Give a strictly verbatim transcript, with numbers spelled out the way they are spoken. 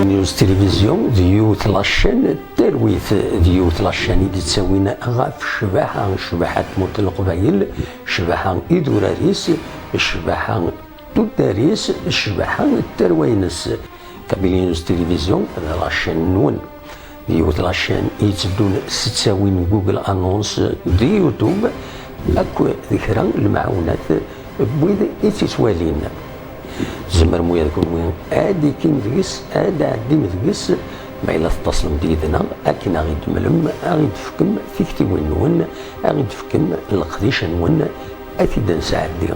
News Télévision d yiwet la chaîne n talwit, d yiwet la chaîne i d-ittawin ɣef ccbaḥa, ccbaḥa n tmurt n Leqbayel, ccbaḥa idurar-is, ccbaḥa tuddar-is, ccbaḥa n tarwa-ines. Kabylie News Télévision d la chaîne-nwen. D yiwet la chaîne i yetteddun s ttawin Google Annonce di YouTube, akk d kra n lemɛawnat n wid i tt-ittwalin. Tzemrem ula d kunwi ad d-ikim deg-s, ad d-tɛeddim deg-s, ma yella tettaslem-d yid-neɣ akken ad ɣ-id-temlem, ad ɣ-id-tefkem tiktiwin-nwen, ad ɣ-id-tefkem leqdic-nwen, ad t-id-nesɛeddi.